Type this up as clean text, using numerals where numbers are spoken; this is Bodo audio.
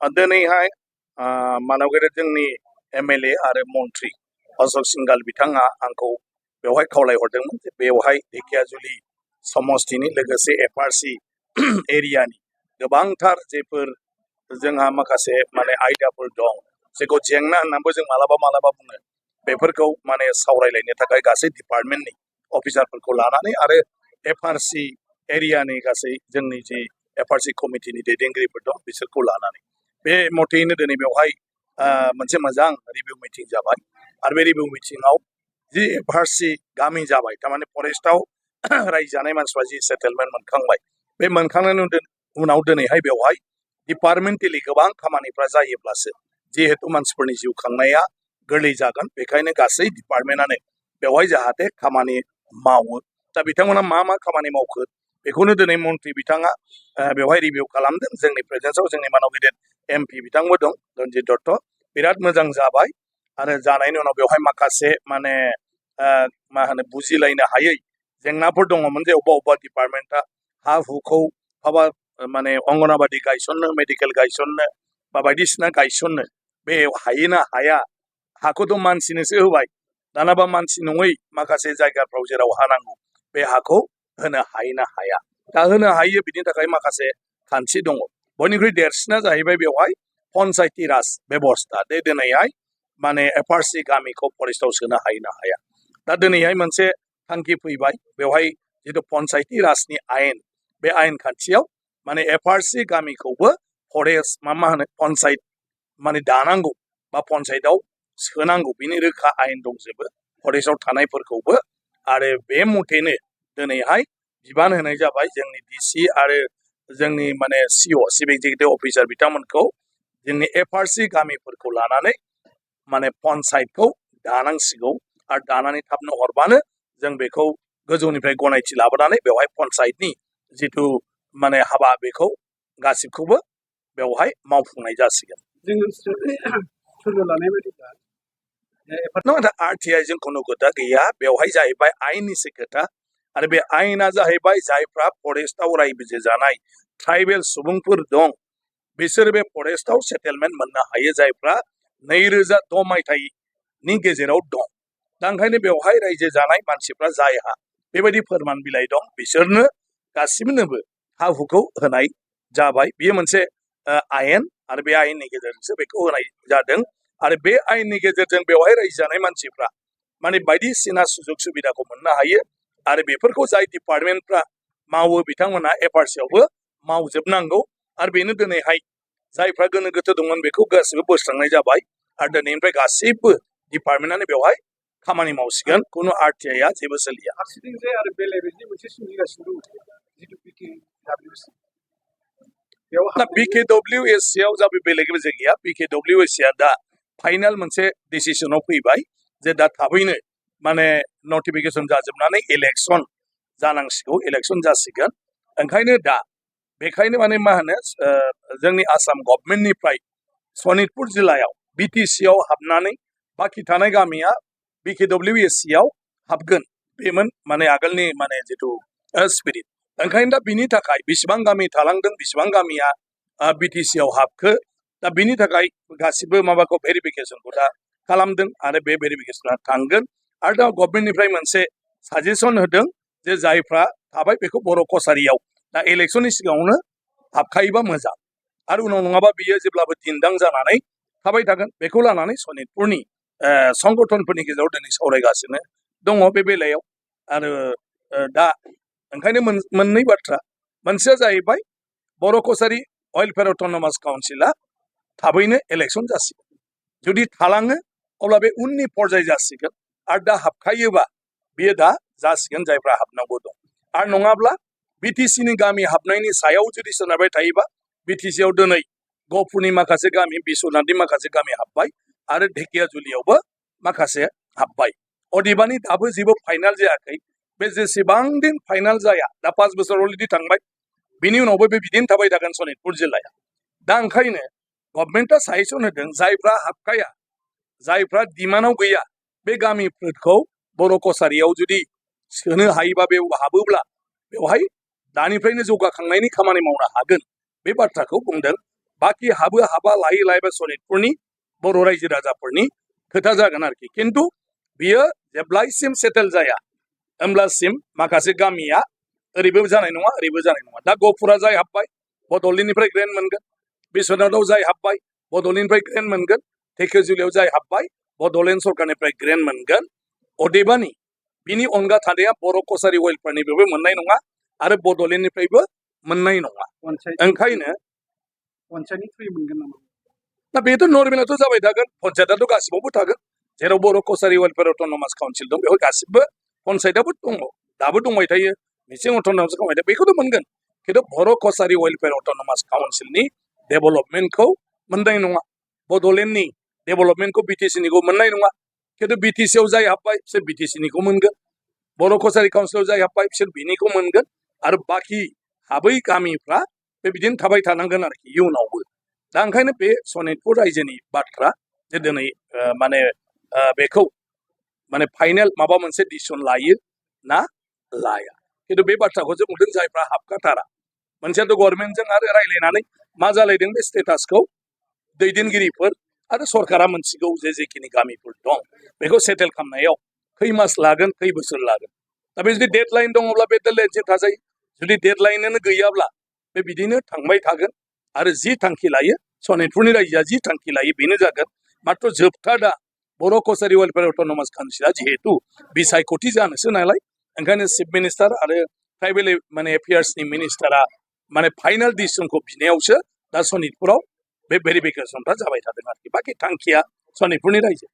दिनैहाय मानवगेरे जोंनि एमएलए आरो मन्त्रि अशोक सिंघाल बिथाङा आंखौ बेवहाय खावलायहरदोंमोन जे बेवहाय धेकियाजुलि समस्तिनि लोगोसे एफआरसि एरियानि गोबांथार जेफोर जोंहा माखासे माने आयदाफोर दं जेखौ जेंना होननानैबो जों मालाबा बुङो बेफोरखौ माने सावरायलायनो थाखाय गासै डिपार्टमेन्टनि अफिसारफोरखौ लानानै आरो एफआरसि एरियानि गासै जोंनि जि एफआरसि कमिटिनि दैदेनगिरिफोर दं बिसोरखौ लानानै बे मथेयैनो दिनै बेवहाय मोनसे मोजां रिभिउ मिटिं जाबाय आरो बे रिभिउ मिटिंआव जि एफआरसि गामि जाबाय थारमाने फरेस्टआव रायजो जानाय मानसिफ्रा जि सेटेलमेन्ट मोनखांबाय बे मोनखांनायनि उनाव दिनैहाय बेवहाय डिपार्टमेन्टेलि गोबां खामानिफ्रा जायोब्लासो जिहेतु मानसिफोरनि जिउ खांनाया गोरलै जागोन बेखायनो गासै डिपार्टमेन्टआनो बेवहाय जाहाथे खामानि मावो दा बिथांमोना मा खामानि मावखो बेखौनो दिनै मन्त्रि बिथाङा बेवहाय रिभिउ खालामदों जोंनि प्रेजेन्सआव जोंनि मानाव गिदिर एमपि बिथांबो दं रन्जित दत्त बिराद मोजां जाबाय आरो जानायनि उनाव बेवहाय माखासे माने मा होनो बुजिलायनो हायै जेंनाफोर दङमोन जे अबेबा डिपार्टमेन्टआ हा हुखौ माबा माने अंगनाबादि गायसननो मेडिकेल गायसननो बा बायदिसिना गायसननो बे हायो ना हाया हाखौथ' मानसिनोसो होबाय दानाबा मानसि नङै माखासे जायगाफ्राव जेराव हा नांगौ बे हाखौ होनो हायो ना हाया दा होनो हायो बिनि थाखाय माखासे खान्थि दङ बयनिख्रुइ देरसिना जाहैबाय बेवहाय पन्सायती राज बेबस्था बे दिनैहाय माने एफआरसि गामिखौ फरेस्टआव सोनो हायो ना हाया दा दिनैहाय मोनसे थांखि फैबाय बेवहाय जितु पन्सायती राजनि आयेन बे आयेन खान्थियाव माने एफआरसि गामिखौबो फरेस्ट मा होनो पन्सायत माने दानांगौ बा पन्सायतआव सोनांगौ बिनि रोखा आयेन दंजोबो फरेस्टआव थानायफोरखौबो आरो बे मथेनो दिनैहाय बिबान होनाय जाबाय जोंनि डिसि आरो जोंनि माने सिअ चिफ एक्जिकिउटिभ अफिसार बिथांमोनखौ जोंनि एफआरसि गामिफोरखौ लानानै माने पन्सायतखौ दानांसिगौ आरो दानानै थाबनो हरबानो जों बेखौ गोजौनिफ्राय गनायथि लाबोनानै बेवहाय पन्सायतनि जिथु माने हाबा बेखौ गासिबखौबो बेवहाय मावफुंनाय जासिगोन आरटिआइ जों खुनु खोथा गैया बेवहाय जाहैबाय आयेननिसो खोथा आरो बे आयेना जाहैबाय जायफ्रा फरेस्टआव रायजो जानाय ट्राइबेल सुबुंफोर दं बिसोर बे फरेस्टआव सेटेलमेन्ट मोननो हायो जायफ्रा 2006 मायथाइनि गेजेराव दं दा ओंखायनो बेवहाय रायजो जानाय मानसिफ्रा जायहा बेबायदि फोरमान बिलाइ दं बिसोरनो गासिबनोबो हा हुखौ होनाय जाबाय बेयो मोनसे आयेन आरो बे आयेननि गेजेरजोंसो बेखौ होनाय जादों आरो बे आयेननि गेजेरजों बेवहाय रायजो जानाय मानसिफ्रा माने बायदिसिना सुजुग सुबिदाखौ मोननो हायो आरो बेफोरखौ जाय डिपार्टमेन्टफ्रा मावो बिथांमोना एफआरसियावबो मावजोबनांगौ आरो बेनो दिनैहाय जायफ्रा गोनो गोथो दंमोन बेखौ गासिबो बोस्रांनाय जाबाय आरो दिनैनिफ्राय गासैबो डिपार्टमेन्टआनो बेवहाय खामानि मावसिगोन खुनु आरटिआइआ जेबो सोलिया बिकेडब्लिउएससिआव जा बेलेग गैया बिकेडब्लिउएससिआ दा फाइनाल मोनसे डिसिसनाव फैबाय जे दा थाबैनो माने नटिफिकेसन जाजोबनानै इलेक्सन जानांसिगौ इलेक्सन जासिगोन ओंखायनो दा बेखायनो माने मा होनो जोंनि आसाम गभर्नमेन्टनिफ्राय सनितपुर जिल्लायाव बिटिसिआव हाबनानै बाखि थानाय गामिया बिकेडब्लिउएससिआव हाबगोन बेमोन माने आगोलनि माने जिथु स्पिरिट ओंखायनो दा बिनि थाखाय बेसेबां गामि थालांदों बेसेबां गामिया बिटिसिआव हाबखो दा बिनि थाखाय गासिबो माबाखौ भेरिफिकेसनखौ दा खालामदों आरो बे भेरिफिकेसना थांगोन आरो दा गभर्नमेन्टनिफ्राय मोनसे साजेसन होदों जे जायफ्रा थाबाय बेखौ बर' कसारियाव दा इलेक्सननि सिगाङावनो हाबखायोबा मोजां आरो उनाव नङाबा बियो जेब्लाबो दिन्दां जानानै थाबाय थागोन बेखौ लानानै सनितपुरनि संगठनफोरनि गेजेराव दिनै सावरायगासिनो दङ बे बेलायाव आरो दा ओंखायनो मोननै बाथ्रा मोनसेया जाहैबाय बर' कसारि वेलफेयार अट'नमास काउन्सिला थाबैनो इलेक्सन जासिगोन जुदि थालाङो अब्ला बे उननि पर्याय जासिगोन आरो दा हाबखायोबा बेयो दा जासिगोन जायफ्रा हाबनांगौ दं आरो नङाब्ला बिटिसिनि गामि हाबनायनि सायाव जुदि सोनारबाय थायोबा बिटिसिआव दिनै गहपुरनि माखासे गामि बिश्वनाथनि माखासे गामि हाबबाय आरो धेकियाजुलियावबो माखासे हाबबाय अदेबानि दाबो जेबो फाइनाल जायाखै बे जेसेबां दिन फाइनाल जाया दा 5 बोसोर अलरेडि थांबाय बिनि उनावबो बे बिदिनो थाबाय थागोन सनितपुर जिल्लाया दा ओंखायनो गभर्नमेन्टआ साजेसन होदों जायफ्रा हाबखाया जायफ्रा डिमान्डआव गैया बे गामिफोरखौ बर' कसारियाव जुदि सोनो हायोबा बे हाबोब्ला बेवहाय दानिफ्रायनो जौगाखांनायनि खामानि मावनो हागोन बे बाथ्राखौ बुंदों बाखि हाबा लायै सनितपुरनि बर' रायजो राजाफोरनि खोथा जागोन आरोखि खिन्थु बियो जेब्लायसिम सेटेल जाया होमब्लासिम माखासे गामिया ओरैबो जानाय नङा ओरैबो जानाय नङा दा गहपुरा जाय हाबबाय बड'लेण्डनिफ्राय ग्रेन्ट मोनगोन बिश्वनाथाव जाय हाबबाय बड'लेण्डनिफ्राय ग्रेन्ट मोनगोन धेकियाजुलियाव जाय हाबबाय बड'लेण्ड सरकारनिफ्राय ग्रेन्ट मोनगोन अदेबानि बिनि अनगा थानाया बर' कसारि वेलफेयारनिफ्रायबो मोननाय नङा आरो बड'लेण्डनिफ्रायबो मोननाय नङा ओंखायनो दा बेथ' नर्मेलाथ' जाबाय थागोन पन्सायतआथ' गासिबावबो थागोन जेराव बर' कसारि वेलफेयार अट'नमास काउन्सिल दं बेवहाय गासिबो पन्सायतआबो दङ दाबो दंबाय थायो मिसिं अट'नमास दंबाय थायो बेखौथ' मोनगोन खिन्थु बर' कसारि वेलफेयार अट'नमास काउन्सिलनि डेभेलपमेन्टखौ मोननाय नङा बड'लेण्डनि डेभेलपमेन्टखौ बिटिसिनिखौ मोननाय नङा खिन्थु बिटिसिआव जाय हाबबाय बिसोर बिटिसिनिखौ मोनगोन बर' कसारि काउन्सिलाव जाय हाबबाय बिसोर बिनिखौ मोनगोन आरो बाखि हाबै गामिफ्रा बिदिनो थाबाय थानांगोन आरोखि इयुनावबो दा ओंखायनो बे सनितपुर रायजोनि बाथ्रा जे दिनै बेखौ माने फाइनेल माबा मोनसे डिसिसन लायो ना लाया खिन्थु बे बाथ्राखौ जों बुंदों जायफ्रा हाबखाथारा मोनसेयाथ' गभर्नमेन्टजों आरो रायज्लायनानै मा जालायदों बे स्टेटासखौ दैदेनगिरिफोर आरो सरकारा मोनसिगौ जेखिनि गामिफोर दं बेखौ सेटेल खालामनायाव खै मास लागोन खै बोसोर लागोन दा बे जुदि डेडलाइन दङब्ला बे डेडलाइनजों थाजायो जुदि डेडलाइनानो गैयाब्ला बे बिदिनो थांबाय थागोन आरो जि थांखि लायो सनितपुरनि रायजोआ जि थांखि लायो बेनो जागोन माथ्र जोबथा दा बर' कसारि वेलफेयार अट'नमास काउन्सिला जिहेतु बिसायख'थि जानोसो नालाय ओंखायनो चिफ मिनिस्टार आरो ट्राइबेल माने एफेयार्सनि मिनिस्टारा माने फाइनाल डिसिसनखौ बिनायावसो दा सनितपुराव बे भेरिफिकेसनफ्रा जाबाय थादों आरोखि बाखि थांखिया सनितपुरनि रायजो